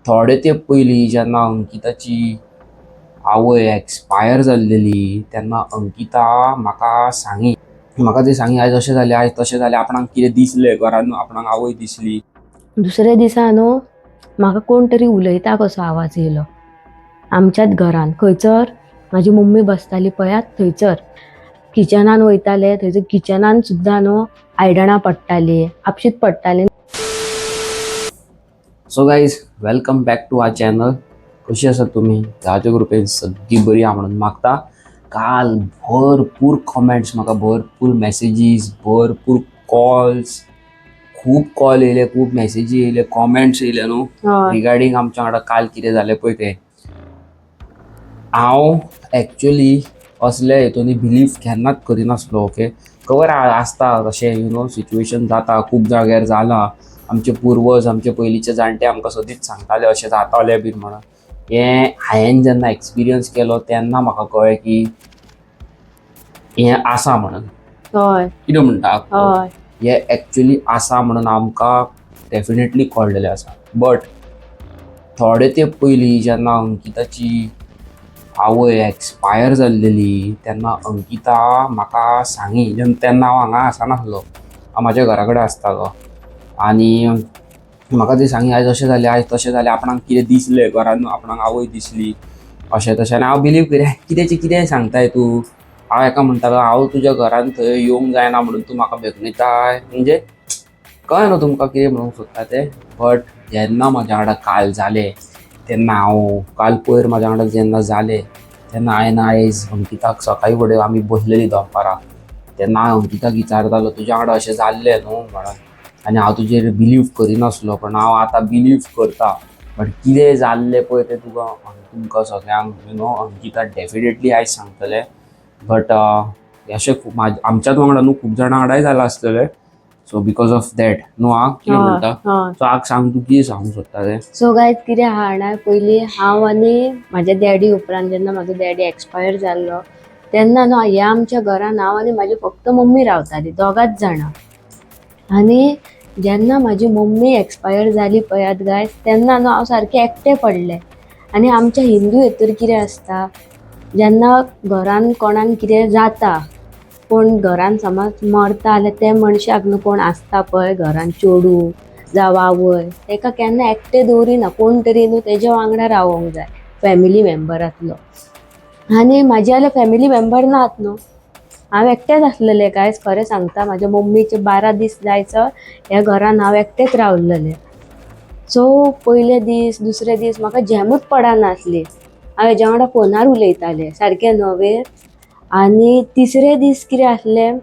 थोडे तेंप पयलीं जेन्ना अंकिताची आवय एक्सपायर जाल्लेली तेन्ना अंकिता म्हाका सांगी, म्हाका ती सांगी आयज अशें जालें, आयज तशें जालें, आपणाक कितें दिसलें घरान, आपणाक आवय दिसली. दुसऱ्या दिसा न्हू म्हाका कोण तरी उलयता कसो आवाज येयलो आमच्याच घरान. खंयसर म्हाजी मम्मी बसताली पळयात थंयसर किचनान वयताले, थंयसर किचनान सुद्दां न्हू आयदनां पडटालीं, आपशींच पडटालीं. So guys, welcome back to our channel. कशी आसात तुमी? देवाच्या कृपेन सगळीं बरी आहा म्हणून मागता. काल भरपूर कॉमेंट्स म्हाका, भरपूर मॅसेजीस, भरपूर कॉल्स, खूब कॉल येयले, खूब मॅसेजी येयले, कॉमेंट्स येयले न्हू रिगार्डींग आमच्या वांगडा काल कितें जालें पळय तें. हांव एक्चुली असले हितून बिलीव केन्नाच करिनासलो. ओके, खबर आसता अशें सिच्युएशन जाता, खूब जाग्यार जालां. आमचे पुर्वज, आमचे पयलींचे जाणटे आमकां सदींच सांगताले अशें जातालें बीन म्हणून. हें हांवें जेन्ना एक्सपिरियन्स केलो तेन्ना म्हाका कळ्ळें की हें आसा म्हणून. कितें म्हणटा? हय. हे एक्चुली आसा म्हणून आमकां डेफिनेटली कळ्ळेलें आसा. बट थोडे तेंप पयलीं जेन्ना अंकिताची आवय एक्सपायर जाल्लेली तेन्ना अंकिता म्हाका सांगी, तेन्ना हांव हांगा आसनासलो, हांव म्हाज्या घरा कडेन आसतालो. आनी म्हाका ती सांगी आयज अशें जालें, आयज तशें जालें, आपणाक कितें दिसलें घरान, आपणाक आवय दिसली, अशें तशें. आनी हांव बिलीव करी, कित्याचें कितेंय सांगताय तूं. हांव हेका म्हणटालो, हांव तुज्या घरान थंय येवंक जायना म्हणून तूं म्हाका बेगणयताय. म्हणजे कळ्ळें न्हू तुमकां कितें म्हणूंक सोदता तें. बट जेन्ना म्हाज्या वांगडा काल जालें तेन्ना हांव काल पयर म्हाज्या वांगडा जेन्ना जालें तेन्ना हांवें आयज अंकिताक सकाळीं फुडें आमी बसलेलीं दनपारां तेन्ना हांव अंकिताक विचारतालो, तुज्या वांगडा अशें जाल्लें न्हू म्हणून. आनी हांव तुजेर बिलीव करिनासलो, पण हांव आतां बिलीव करता. बट कितें जाल्लें पळय तें तुका तुमकां सगळ्यांक अंकिता डेफिनेटली आयज सांगतलें. बट अशें खूब आमच्याच वांगडा न्हू, खूब जाणां वांगडाय जालां आसतलें. सो because of that न्हू आं, कितें म्हणटा? हय. सो आग सांग, तूं कितें सांगूंक सोदता तें. सो गायज, कितें आहा जाणा, पयलीं हांव आनी म्हाज्या डॅडी, उपरांत जेन्ना म्हाजो डॅडी एक्सपायर जाल्लो तेन्ना न्हू ह्या आमच्या घरान हांव आनी म्हाजी फक्त मम्मी रावताली, दोगांच जाणां. आनी जेन्ना म्हाजी मम्मी एक्सपायर जाली पळयात गायज, तेन्ना न्हू हांव सारकें एकटें पडलें. आनी आमच्या हिंदू हितूर कितें आसता, जेन्ना घरान कोणाक कितें जाता, कोण घरान समज मरता जाल्यार ते मनशाक न्हू कोण आसता पळय घरान, चेडूं जावं आवय, तेका केन्ना एकटें दवरिना, कोण तरी न्हू तेज्या वांगडा रावोंक जाय फॅमिली मेंबरांतलो. आनी म्हाजे जाल्यार फॅमिली मेंबर नात न्हू, हांव एकटेंच आसलेलें. गायज, खरें सांगता, म्हाज्या मम्मीचे 12 दीस जायसर ह्या घरान हांव एकटेंच रावलेलें. सो पयले दीस, दुसरे दीस म्हाका झेमूच पडनासली. हांव हेज्या वांगडा फोनार उलयतालें सारकें न्हय. आनी तिसरे दीस कितें आसलें,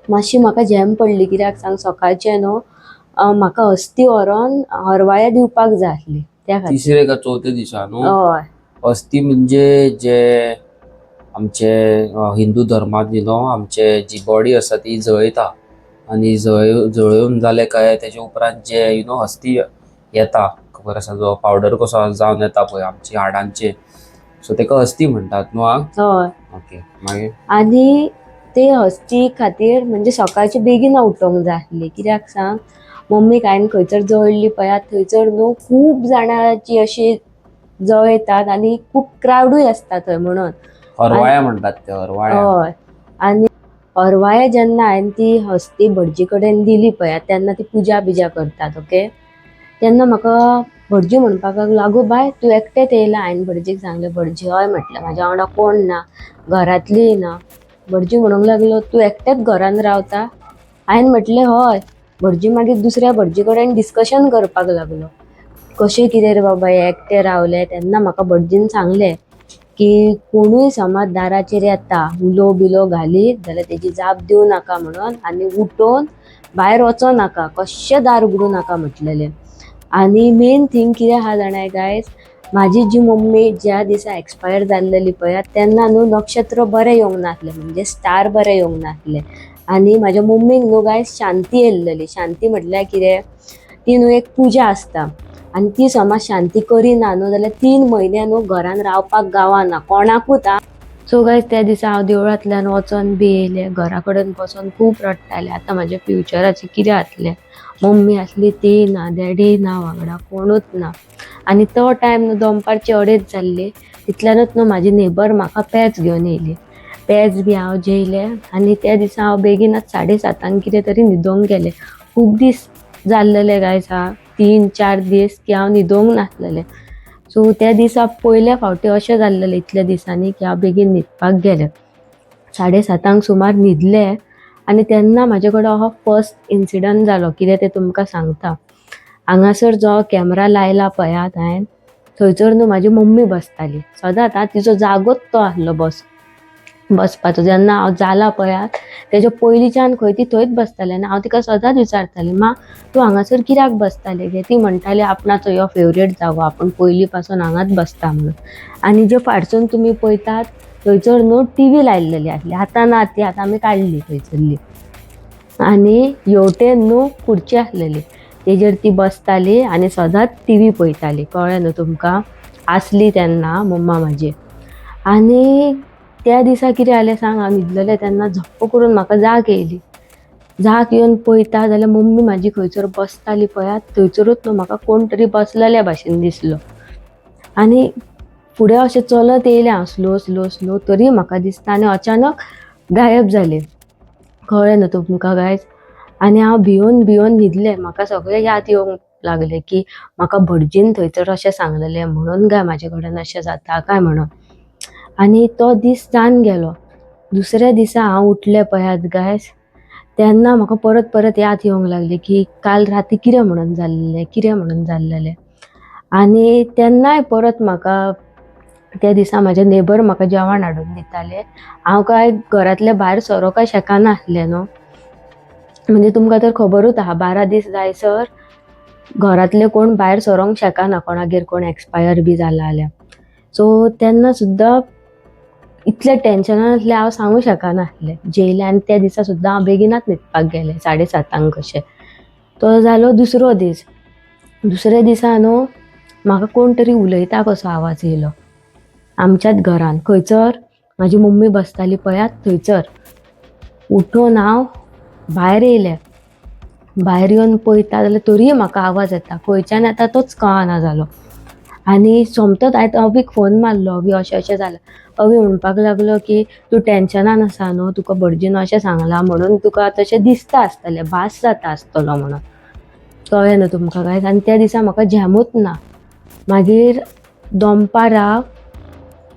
मातशी म्हाका झेम पडली. कित्याक सांग, सकाळचें न्हू म्हाका हस्ती व्हरोन हरवाळ्या दिवपाक जाय आसली त्या खातीर. तिसरे का चवथ्या दिसा न्हू? हय. अस्थी म्हणजे जे आमचे हिंदू धर्मांत आमचे जी बॉडी आसा ती जळयता आनी जळोवन जाले काय तेजे उपरांत जे अस्थी येता, खबर आसा, जो पावडर कसो जावन येता पळय आमची हाडांचे, सो तेका अस्थी म्हणटात न्हू आं? हय. ओके, मागीर? आनी ते हस्ती खातीर म्हणजे सकाळचे बेगीन उठोंक जाय आसली. कित्याक सांग, मम्मीक हांवें खंयसर जळली पळयात थंयसर न्हू खूब जाणांची अशी जळयतात आनी खूब क्रावडूय आसता थंय म्हणून. हरवाळ्या म्हणटात ते, हरवाळ्या. हय. आनी हरवाळ्या जेन्ना हांवें ती हस्ती भटजी कडेन दिली पळयात तेन्ना ती पुजा बिजा करतात, ओके, तेन्ना म्हाका भटजी म्हणपाक लागलो, आगो बाय, तूं एकटेंच येयला? हांवें भटजीक सांगलें. भटजी हय म्हटलें, म्हाज्या वांगडा कोण ना, घरांतलीय ना. भटजी म्हणूंक लागलो, तूं एकटेंच घरान रावता? हांवें म्हटलें हय. भटजी मागीर दुसऱ्या भटजी कडेन डिस्कशन करपाक लागलो, कशें कितें रे बाबा हे एकटें रावलें. तेन्ना म्हाका भटजीन सांगलें की कोणूय समज दाराचेर येता, उलो बिलो घालीत जाल्यार तेजी जाप दिवं नाका म्हणून, आनी उठोवन भायर वचों नाका, कशें दार उगडूं नाका म्हटलेलें. आनी मेन थींग कितें आहा जाणाय गायज, म्हाजी जी मम्मी ज्या दिसा एक्सपायर जाल्लेली पळयात तेन्ना न्हू नक्षत्र बरें येवंक नासलें, म्हणजे स्टार बरें येवंक नासलें. आनी म्हाज्या मम्मीक न्हू गायज शांती येयल्लेली. शांती म्हटल्यार कितें, ती न्हू एक पुजा आसता आनी ती समज शांती करिना न्हू जाल्यार 3 म्हयने न्हू घरान रावपाक गावना कोणाकूच. आं, सो गायज, त्या दिसा हांव देवळांतल्यान वचोन बी येयलें, घरा कडेन बसोन खूब रडटालें. आतां म्हाज्या फ्युचराचें कितें जातलें, मम्मी आसली ती ना, डॅडी ना, वांगडा कोणूच ना. आनी तो टायम न्हू दनपारची 2:30 जाल्ली. तितल्यानूच न्हू म्हाजी नेबर म्हाका पेज घेवन येयली. पेज बी हांव जेयलें आनी त्या दिसा हांव बेगीनच 7:30 कितें तरी न्हिदोंक गेलें. खूब दीस जाल्लेले गायज हा, 3-4 दीस की हांव न्हिदोंक नासलेलें. सो त्या दिसा पयल्या फावटी अशें जाल्लेलें इतल्या दिसांनी की हांव बेगीन न्हिदपाक गेलें. 7:30 सुमार न्हिदलें आनी तेन्ना म्हाजे कडेन हो फर्स्ट इन्सिडंट जालो. कितें तें तुमकां सांगता. हांगासर जो कॅमरा लायला पळयात हांवें, थंयसर न्हू म्हाजी मम्मी बसताली सदांच. आं, तिचो जागोच तो आसलो बसपाचो. जेन्ना हांव जाला पळयात तेज्या पयलींच्यान खंय ती थंयच बसताली आनी हांव तिका सदांच विचारतालें, मा तूं हांगासर कित्याक बसतालें गे? ती म्हणटाली आपणाचो हो फेवरेट जागो, आपूण पयलीं पासून हांगाच बसता म्हणून. आनी जे फाटसून तुमी पळयतात थंयसर न्हू टीव्ही लायलेली आसली. आतां ना ती, आतां आमी काडली थंयसरली. आनी हेवटेन न्हू खुर्ची आसलेली, तेजेर ती बसताली आनी सदांच टीव्ही पळयताली. कळ्ळें न्हू तुमकां? आसली तेन्ना मम्मा म्हाजी. आनी त्या दिसा कितें जालें सांग, हांव न्हिदलेलें तेन्ना झप्प करून म्हाका जाग येयली. जाग येवन पळयता जाल्यार मम्मी म्हाजी खंयसर बसताली पळयात थंयसरूच न्हू म्हाका कोण तरी बसलेल्या भाशेन दिसलो. आनी फुडें अशें चलत येयलें हांव स्लो स्लो स्लो, तरी म्हाका दिसता आनी अचानक गायब जालें. कळ्ळें न्हू तुमकां गायज? आनी हांव भियोन भियोन न्हिदलें. म्हाका सगळें याद येवंक लागलें की म्हाका भटजीन थंयसर अशें सांगलेलें म्हणून काय म्हाजे कडेन अशें जाता काय म्हणून. आनी तो दीस जावन गेलो. दुसऱ्या दिसा हांव उठलें पळयात गायज, तेन्ना म्हाका परत परत याद येवंक लागली की काल राती कितें म्हणून जाल्लें, कितें म्हणून जाल्लेलें. आनी तेन्नाय परत म्हाका त्या दिसा म्हाजे नेबर म्हाका जेवण हाडून दिताले. हांव काय घरांतल्या भायर सरोंक काय शकनासलें न्हू. म्हणजे तुमकां तर खबरूच आहा, 12 दीस जायसर घरांतले कोण भायर सरोंक शकना, कोणागेर कोण एक्सपायर बी जाला जाल्यार. सो तेन्ना सुद्दां इतलें टेन्शनान आसलें हांव सांगूंक शकनासलें. जेयलें आनी त्या दिसा सुद्दां हांव बेगीनच न्हिदपाक गेलें 7:30 कशें. तो जालो दुसरो दीस. दुसऱ्या दिसा न्हू म्हाका कोण तरी उलयता कसो आवाज येयलो आमच्याच घरान. खंयसर म्हाजी मम्मी बसताली पळयात थंयसर. उठून हांव भायर येयलें. भायर येवन पळयता जाल्यार तरीय म्हाका आवाज येता, खंयच्यान येता तोच कळना जालो. आनी सोमतोच हांवें अवीक फोन मारलो, अवी अशें अशें जालें. अवी म्हणपाक लागलो की तूं टेन्शनान आसा न्हू, तुका भटजीन अशें सांगलां म्हणून तुका तशें दिसता आसतलें, भास जाता आसतलो म्हणून. कळ्ळें न्हू तुमकां गायज? आनी त्या दिसा म्हाका झेमूच ना. मागीर दनपारां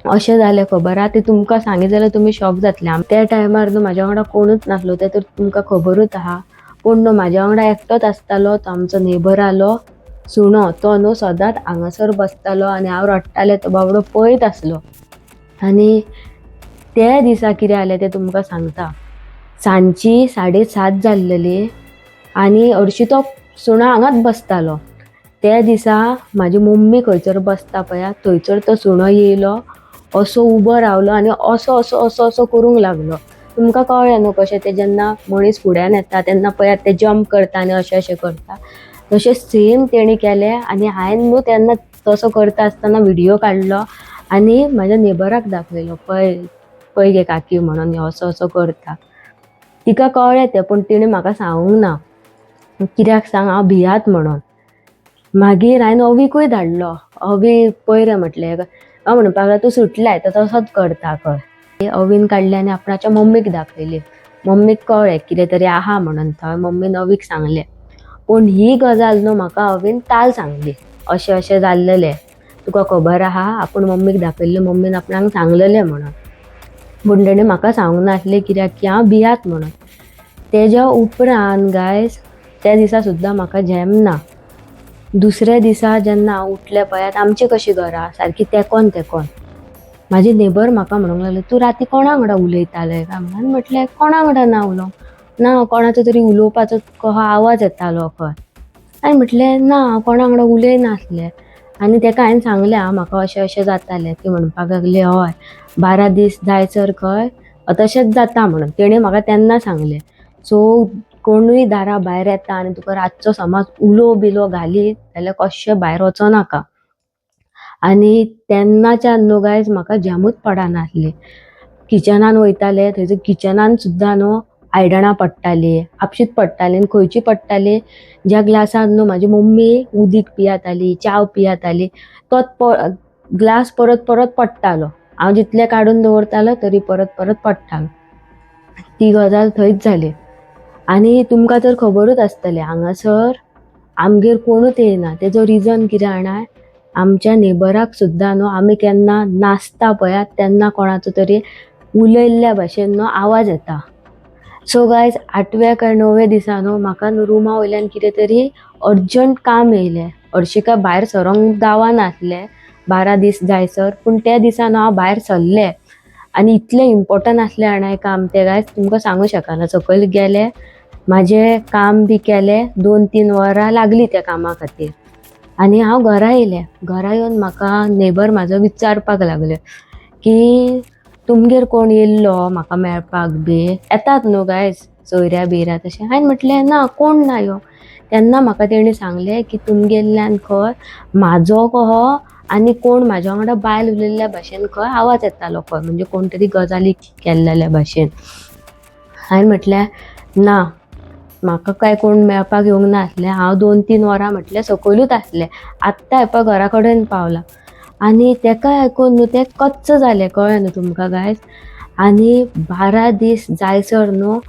अशें जालें खबर आहा, तें तुमकां सांगीत जाल्यार तुमी शॉक जातले. त्या टायमार न्हू म्हाज्या वांगडा कोणूच नासलो, तें तर तुमकां खबरूच आहा. पूण न्हू म्हाज्या वांगडा एकटोच आसतालो तो आमचो नेबर आलो सुणो. तो न्हू सदांच हांगासर बसतालो आनी हांव रडटालें तो बाबडो पळयत आसलो. आनी त्या दिसा कितें जालें तें तुमकां सांगता. सांजची 7:30 जाल्लेली आनी हरशीं तो सुणो हांगाच बसतालो. त्या दिसा म्हाजी मम्मी खंयसर बसता पळया थंयसर तो सुणो येयलो, असो उबो रावलो आनी असो असो असो असो करूंक लागलो. तुमकां कळ्ळें न्हू कशें तें, जेन्ना मनीस फुड्यान येता तेन्ना पळयात ते जंप करता आनी अशें अशें करता, तशें सेम तेणी केलें. आनी हांवें न्हू तेन्ना तसो करता आसतना व्हिडियो काडलो आनी म्हाज्या नेबराक दाखयलो, पळय पळय गे काकी म्हणून ह्यो असो असो करता. तिका कळ्ळें तें, पूण तिणें म्हाका सांगूंक ना, कित्याक सांग हांव भियात म्हणून. मागीर हांवें अवीकूय धाडलो, अवी पळय रे म्हटलें. हांव म्हणपाक लागलो तूं सुटलाय तो तसोच करता खंय. अवीन काडले आनी आपणाच्या मम्मीक दाखयली. मम्मीक कळ्ळें कितें तरी आहा म्हणून थंय. मम्मीन अवीक सांगलें. पूण ही गजाल न्हू म्हाका अवीन काल सांगली, अशें अशें जाल्लेलें तुका खबर आहा, आपूण मम्मीक दाखयल्लें, मम्मीन आपणाक सांगलेलें म्हणून. पूण तेणें म्हाका सांगूंक नासलें कित्याक की हांव भियात म्हणून. तेज्या उपरांत गायज त्या दिसा सुद्दां म्हाका झेम ना. दुसऱ्या दिसा जेन्ना हांव उठलें पळयात, आमची कशी घरां सारकी तेंकोन तेंकोन. म्हाजी नेबर म्हाका म्हणूंक लागली, तूं राती कोणा वांगडा उलयतालें काय म्हणून. म्हटलें कोणा वांगडा ना उलोवंक ना, कोणाचो तरी उलोवपाचो कसो आवाज येतालो खंय. हांवें म्हटलें ना, हांव कोणा वांगडा उलयनासलें. आनी तेका हांवें सांगलें आं म्हाका अशें अशें जातालें. ती म्हणपाक लागली हय 12 दीस जायसर खंय तशेंच जाता म्हणून. तेणें म्हाका तेन्ना सांगलें. सो कोणूय दारा भायर येता आनी तुका रातचो समज उलो बिलो घालीत जाल्यार कशें भायर वचों नाका. आनी तेन्नाच्यान न्हू गायज म्हाका झेमूच पडनासली. किचनान वयतालें, थंयसर किचनान सुद्दां न्हू आयदनां पडटालीं, आपशींच पडटालीं. आनी खंयची पडटालीं, ज्या ग्लासान न्हू म्हाजी मम्मी उदीक पियाताली, च्याव पियाताली, तोच ग्लास परत परत पडटालो. हांव जितलें काडून दवरतालो तरी परत परत पडटालो. ती गजाल थंयच जाली. आनी तुमकां तर खबरूच आसतलें, हांगासर आमगेर कोणूच येयना. तेजो रिजन कितें जाणा, आमच्या नेबराक सुद्दां न्हू आमी केन्ना नाचता पळयात तेन्ना कोणाचो तरी उलयल्ल्या भाशेन न्हू आवाज येता. सो गायज, आठव्या काय णव्या दिसा न्हू म्हाका न्हू रुमा वयल्यान कितें तरी अर्जंट काम येयलें. हरशीं काय भायर सरोंक गावनासलें 12 दीस जायसर, पूण त्या दिसा न्हू हांव भायर सरलें आनी इतलें इम्पोर्टंट आसलें जाणा काम तें गायज, तुमकां सांगूं शकना. सकयल गेलें, म्हाजें काम बी केलें, 2-3 वरां लागलीं त्या कामा खातीर आनी हांव घरा येयलें. घरा येवन म्हाका नेबर म्हाजो विचारपाक लागले की तुमगेर कोण येयल्लो म्हाका मेळपाक बी, येतात न्हू गायज सोयऱ्या बियऱ्या तशें. हांवें म्हटलें ना, कोण ना यो. तेन्ना म्हाका तेणी सांगलें की तुमगेल्यान खंय म्हाजो कहो आनी कोण म्हाज्या वांगडा बायल उलयल्ल्या भाशेन खंय आवाज येतालो खंय, म्हणजे कोण तरी गजाली केल्लेल्या भाशेन. हांवें म्हटलें ना, म्हाका काय कोण मेळपाक येवंक नासलें, हांव 2-3 वरां म्हटलें सकयलूच आसलें, आत्तां हें पळय घरा कडेन पावलां. आनी तेका आयकून न्हू तें कच्च जालें, कळ्ळें न्हू तुमकां गायज. आनी 12 दीस जायसर न्हू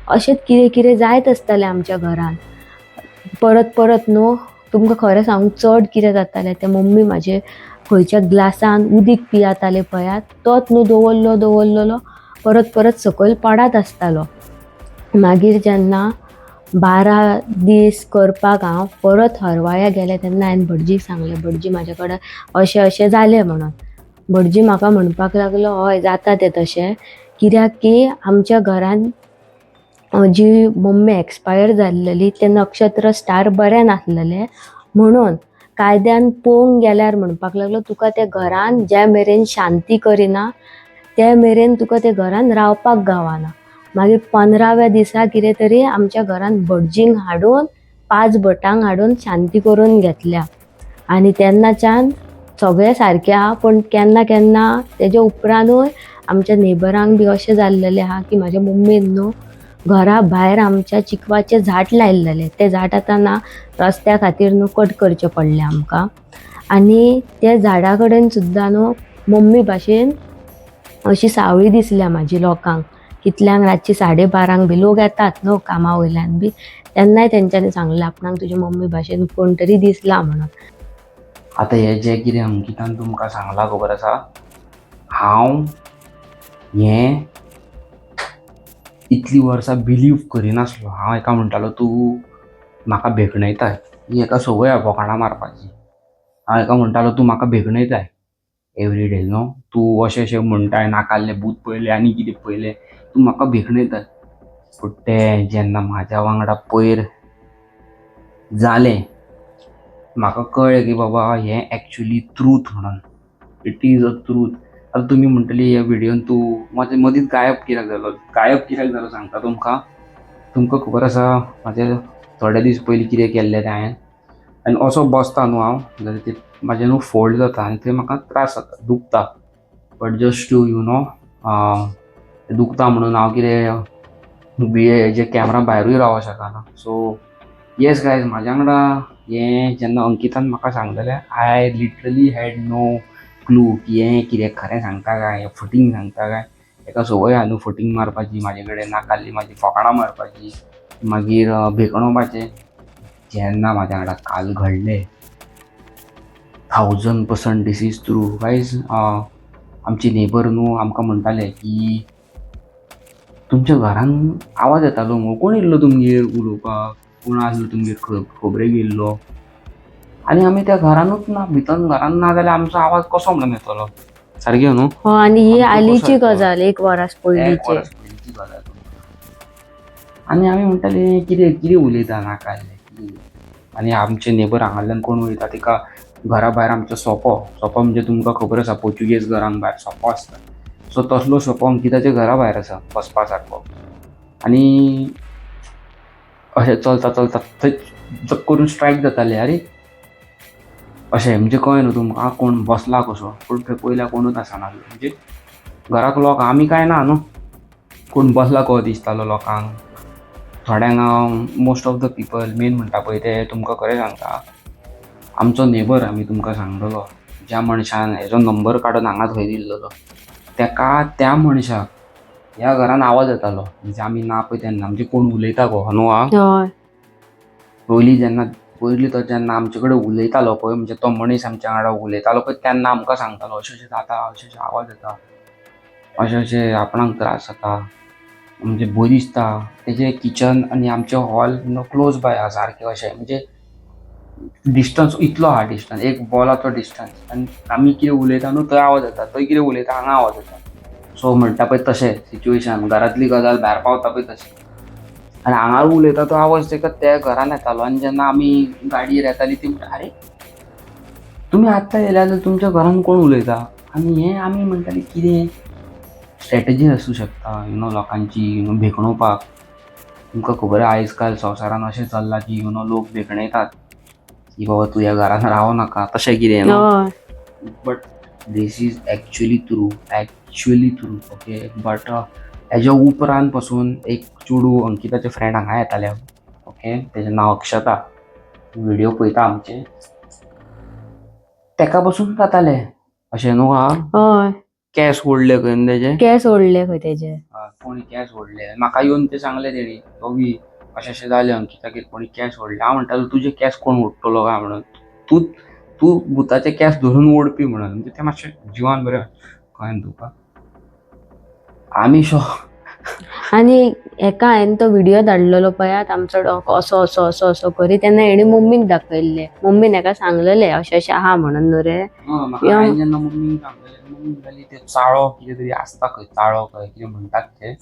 अशेंच कितें कितें जायत आसतालें आमच्या घरान, परत परत न्हू. तुमकां खरें सांगूं, चड कितें जातालें तें मम्मी म्हाजे खंयच्या ग्लासान उदीक पियातालें पळयात, तोच न्हू दवरलो दवरलेलो परत परत सकयल पडत आसतालो. मागीर जेन्ना 12 दीस करपाक हांव परत हरवाळ्या गेलें तेन्ना हांवें भटजीक सांगलें, भटजी म्हाजे कडेन अशें अशें जालें म्हणून. भटजी म्हाका म्हणपाक लागलो हय जाता तें तशें, कित्याक की आमच्या घरान जी मम्मी एक्सपायर जाल्लेली तें नक्षत्र स्टार बरें नासलेलें, म्हणून कायद्यान पळोवंक गेल्यार म्हणपाक लागलो तुका त्या घरान ज्या मेरेन शांती करिना त्या मेरेन तुका त्या घरान रावपाक गावना. मागीर 15व्या दिसा कितें तरी आमच्या घरान भटजींक हाडून 5 भटांक हाडून शांती करून घेतल्या. आनी तेन्नाच्यान सगळें सारकें आहा, पूण केन्ना केन्ना तेज्या उपरांतूय आमच्या नेबरांक बी अशें जाल्लेलें आहा की म्हाज्या मम्मीन न्हू घरा भायर आमच्या चिकवाचें झाड लायल्लेलें, तें झाड आतां ना रस्त्या खातीर न्हू कट करचें पडलें आमकां. आनी त्या झाडा कडेन सुद्दां न्हू मम्मी भाशेन अशी सावळी दिसल्या म्हाजी लोकांक, कितल्यांक रातची 12:30 बी लोक येतात न्हू कामा वयल्यान बी, तेन्नाय तेंच्यांनी सांगलें आपणाक तुज्या मम्मी भाशेन कोण तरी दिसला म्हणून. आतां हें जें कितें अंकितान तुमकां सांगलां खबर आसा, हांव हें इतलीं वर्सां बिलीव करिनासलो. हांव हेका म्हणटालो तूं म्हाका भेकणयताय, ही हेका संवय आहा फकाणां मारपाची. हांव हेका म्हणटालो तूं म्हाका भेकणयताय एवरी डे न्हू, तूं अशें अशें म्हणटाय, नाकाल्लें भूत पळयलें आनी कितें पळयलें, तूं म्हाका भेकणयताय. पूण तें जेन्ना म्हाज्या वांगडा पयर जालें, म्हाका कळ्ळें की बाबा हें एक्चुली ट्रूथ म्हणून, it is a truth. आतां तुमी म्हणटली ह्या व्हिडियोन तूं म्हाजे मदींच गायब कित्याक जालो, गायब कित्याक जालो सांगता तुमकां. तुमकां खबर आसा म्हाजे थोडे दीस पयलीं कितें केल्लें तें हांवें. आनी असो बसता न्हू हांव जाल्यार ते म्हाजें न्हू फोल्ड जाता आनी थंय म्हाका त्रास जाता, दुखता. But just to you know दुखता म्हणून हांव कितें हेजे कॅमरा भायरूय रावंक शकना. सो येस गायज, म्हाज्या वांगडा हें जेन्ना अंकितान म्हाका सांगलेलें, I literally had no clue की हें कितें खरें सांगता काय फटींग सांगता काय. हेका संवय आहा न्हू फटींग मारपाची, म्हाजे कडेन नाकाल्ली म्हाजी फकाणां मारपाची, मागीर भेकणोवपाचें. जेन्ना म्हाज्या वांगडा काल घडलें, 1000% this is true guys. आमची नेबर न्हू आमकां म्हणटाले की तुमच्या घरान आवाज येतालो मुगो, कोण येयल्लो तुमगेर उलोवपाक, कोण आसलो तुमगेर खबरेक येयल्लो. आनी आमी त्या घरानूच ना, भितर घरान ना जाल्यार आमचो आवाज कसो म्हणून येतलो, सारकें न्हू. हो, आनी ही आमचो कसो आलीची येतलो? गजाल 1 वरास एक पयलींची. वरास पयलींची गजाल. आनी आमी म्हणटाले कितें कितें उलयता नाकाल्लें कितें. आनी आमचे नेबर हांगांतल्यान कोण वयता तिका घरा भायर आमचो सोपो, सोपो म्हणजे तुमकां खबर आसा पोर्चुगेज घरांक भायर सोपो आसता. सो तसलो सोपो अंकिताच्या घरा भायर आसा बसपा सारको. आनी अशें चलता चलता थंय जक करून स्ट्रायक जातालें, आरे अशें म्हणजे कळ्ळें न्हू तुमकां कोण बसला कसो, पूण थंय पयल्यार कोणूच आसना, म्हणजे घराक लॉक, आमी कांय ना न्हू. कोण बसला कसो दिसतालो लोकांक थोड्यांक. Most of the people main म्हणटा पळय ते तुमकां खरें सांगता, आमचो नेबर, आमी तुमकां सांगतलो, ज्या मनशान हेजो नंबर काडून हांगा थंय दिल्लो, तेका, त्या मनशाक ह्या घरान आवाज येतालो. म्हणजे आमी ना पळय तेन्ना, म्हणजे कोण उलयता गो न्हू आं. पयलीं जेन्ना, पयलीं तो जेन्ना आमचे कडेन उलयतालो पळय, म्हणजे तो मनीस आमच्या वांगडा उलयतालो पळय, तेन्ना आमकां सांगतालो अशें अशें जाता, अशें अशें आवाज येता, अशें अशें आपणाक त्रास जाता, म्हणजे भंय दिसता. तेजें किचन आनी आमचें हॉल क्लोज बाय आहा सारकें अशें, म्हणजे डिस्टन्स इतलो आहा, डिस्टन्स एक वॉलाचो डिस्टन्स. आनी आमी कितें उलयता न्हू थंय आवाज येता, थंय कितें उलयता हांगा आवाज येता. सो म्हणटा पळय तशें सिच्युएशन, घरांतली गजाल भायर पावता पळय तशें. आनी हांगा उलयता तो आवाज तेका त्या घरान येतालो. आनी जेन्ना आमी गाडयेर येताली, ती म्हणटा, "आरे, तुमी आत्तां येयल्या जाल्यार तुमच्या घरान कोण उलयता?" आनी हें आमी म्हणटाली, कितें स्ट्रॅटजी आसूं शकता you know लोकांची you know भेकणोवपाक. तुमकां खबर आहा, आयज काल संवसारान अशें चल्लां की you know लोक भेकणयतात की बाबा तूं ह्या घरान रावो नाका, तशें कितें न्हू. But this is actually true, actually true, okay. But हेज्या उपरांत पासून एक चेडूं, अंकिताचे फ्रेंड हांगा येतालें, ओके, तेजें नांव अक्षता. व्हिडिओ पळयता आमचे. तेका पासून जातालें अशें न्हू आं. केंस ओडले खंय तेजे. केस ओडले खंय तेजे. कोणी केंस ओडले. म्हाका येवन ते सांगले तेणी, रवी, अशें अशें जालें, अंकितागेर कोणी केंस ओडले. हांव म्हणटालो, तुजे केंस कोण ओडटलो काय म्हणून, तूं तूं भुताचे केंस धरून ओडपी म्हणून. म्हणजे तें मातशें जिवान बरें, कळ्ळें तुका, आमी शॉक. आनी हेका हांवें तो व्हिडिओ धाडलेलो पळयात, आमचो डॉग असो असो असो असो करी, तेन्ना हेणी मम्मीक दाखयल्ले, मम्मीन हेका सांगलेले अशें अशें आहा म्हणून न्हू रे. म्हाका हांवें जेन्ना मम्मीक सांगलेलें, मम्मी म्हणटाली ते चाळो कितें तरी आसता खंय, चाळो खंय कितें म्हणटात ते.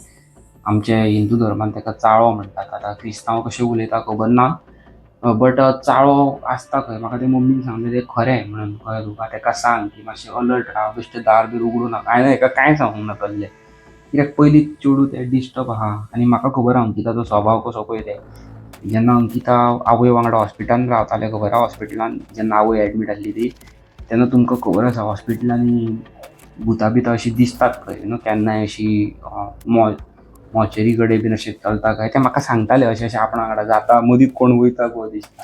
आमचे हिंदू धर्मान ताका चाळो म्हणटात. आतां क्रिस्तांव कशें उलयता खबर ना, बट चाळो आसता खंय. म्हाका ते मम्मीन सांगलें तें खरें म्हणून, कळ्ळें तुका. ताका सांग की मातशें अलर्ट राव, बेश्टें दार बीर उगडूं नाका. हांवें हेका कांय सांगूंक नासलें, कित्याक पयलीं चेडूं तें डिस्टर्ब आहा आनी म्हाका खबर आहा अंकिताचो स्वभाव कसो पळय तें. जेन्ना अंकिता आवय वांगडा हॉस्पिटलान रावतालें, खबर आहा, हॉस्पिटलान जेन्ना आवय एडमीट आसली ती, तेन्ना तुमकां खबर आसा हॉस्पिटलांनी भुतां बितां अशीं दिसतात खंय न्हू केन्नाय, अशी मोर्चरी कडेन बीन अशें चलता खंय. ते म्हाका सांगताले अशें अशें आपणा वांगडा जाता, मदींच कोण वयता गो दिसता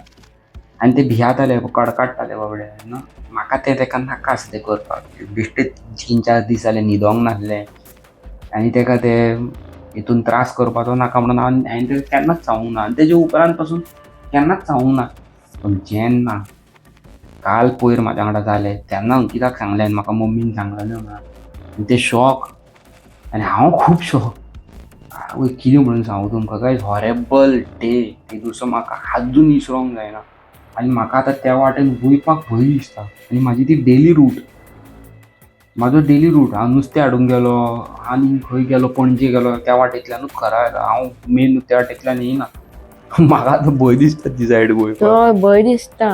आनी ते भियाताले, कडकडटाले बाबडे न्हू. म्हाका तें तेका नाका आसलें करपाक. बेश्टे 3-4 दीस जाले न्हिदोंक नासलें आनी तेका ते हितून त्रास करपाचो नाका म्हणून हांवें तेका केन्नाच सांगूंक ना आनी तेजे उपरांत पासून केन्नाच सांगूंक ना. पूण जेन्ना काल पयर म्हाज्या वांगडा जालें, तेन्ना अंकिताक सांगलें आनी म्हाका मम्मीन सांगलेलें म्हणून आनी तें शॉक आनी हांव खूब शॉक. आवय, कितें म्हणून सांगू तुमकां गायज, हॉरेबल डे. ते दिवसा म्हाका आजून विसरोंक जायना आनी म्हाका आतां त्या वाटेन वयपाक भंय दिसता. आनी म्हाजी ती डेली रूट, म्हाजो डेली रूट, हांव नुस्तें हाडूंक गेलो आनी खंय गेलो, पणजे गेलो, त्या वाटेंतल्यानूच घरा येता हांव. मेन त्या वाटेंतल्यान येयना. म्हाका आतां भंय दिसता ती सायड वयपाक. हय, भंय दिसता.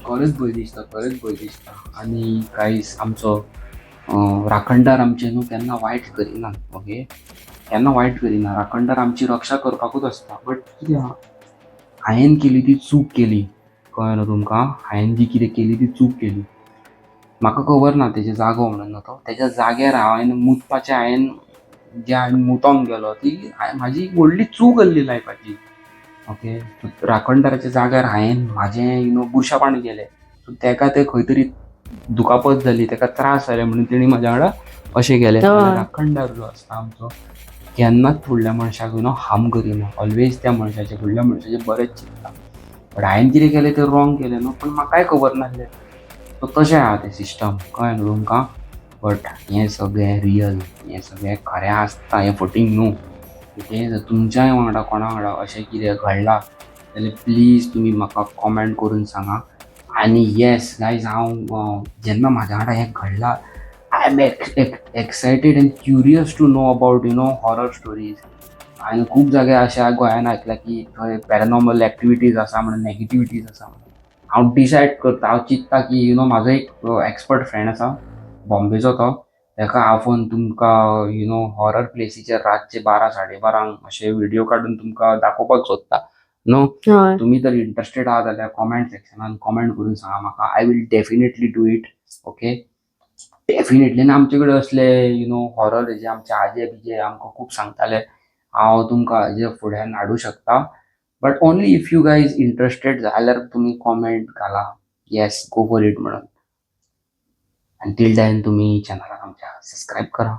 खरेंच भंय दिसता, खरेंच भंय दिसता. आनी गायज, आमचो राखणदार आमचे न्हू केन्ना वायट करिना, ओके, केन्ना वायट करिना. राखणदार आमची रक्षा करपाकूच आसता. बट कितें आहा, हांवें केली ती चूक केली, कळ्ळें न्हू तुमकां. हांवें जी कितें केली ती चूक केली. म्हाका खबर ना तेजे जागो म्हणून तो तेज्या जाग्यार हांवें मुतपाचें. हांवें जें हांवें मुतोंक गेलो ती म्हाजी व्हडली चूक आसली लायफाची, ओके. राखणदाराच्या जाग्यार हांवें म्हाजें you know बुरशेपण केलें. सो तेका तें खंय तरी दुखापत जाली, तेका त्रास जाले म्हणून तेणी म्हाज्या वांगडा अशें केलें. राखणदार जो आसता आमचो, केन्नाच फुडल्या मनशाक you know harm करिना. ऑलवेज त्या मनशाचें, फुडल्या मनशाचें बरेंच चिंत्ता. बट हांवें कितें केलें तें रॉंग केलें न्हू, पूण म्हाकाय खबर नासलें. सो तशें आहा तें सिस्टम, कळ्ळें न्हू तुमकां. बट हें सगळें रियल, हें सगळें खरें आसता, हें फटींग न्हू. तें जर तुमच्याय वांगडा, कोणा वांगडा अशें कितें घडलां जाल्यार प्लीज तुमी म्हाका कॉमेंट करून सांगा. आनी येस गायज, हांव जेन्ना म्हाज्या वांगडा हें घडलां, I am excited and curious to know about horror stories. हांवें खूब जाग्यार अशें गोंयान आयकलां की थंय पॅरानॉर्मल एक्टिविटीज आसा म्हणून, नॅगेटिविटीज आसा म्हणून. हांव डिसायड करता, हांव चिंत्ता की you know म्हाजो एक एक्सपर्ट फ्रेंड आसा बॉम्बेचो, तो ताका आफोवन तुमकां you know horror प्लेसीचेर रातचे 12, 12:30 अशे व्हिडिओ काडून तुमकां दाखोवपाक सोदता न्हू. तुमी जर इंट्रस्टेड आहा जाल्यार कॉमेंट सेक्शनान कॉमेंट करून सांगा म्हाका. I will definitely do it, okay. Definitely. आनी आमचे कडेन असले हॉरर हेजे आमचे आजे बिजे आमकां खूब सांगताले. हांव तुमकां हेजे फुड्यान हाडूं शकता, but only if you guys interested जाल्यार तुमी कॉमेंट घाला, "येस, गो फॉर it" म्हणून. आनी टील then तुमी चॅनलाक आमच्या सबस्क्रायब करा.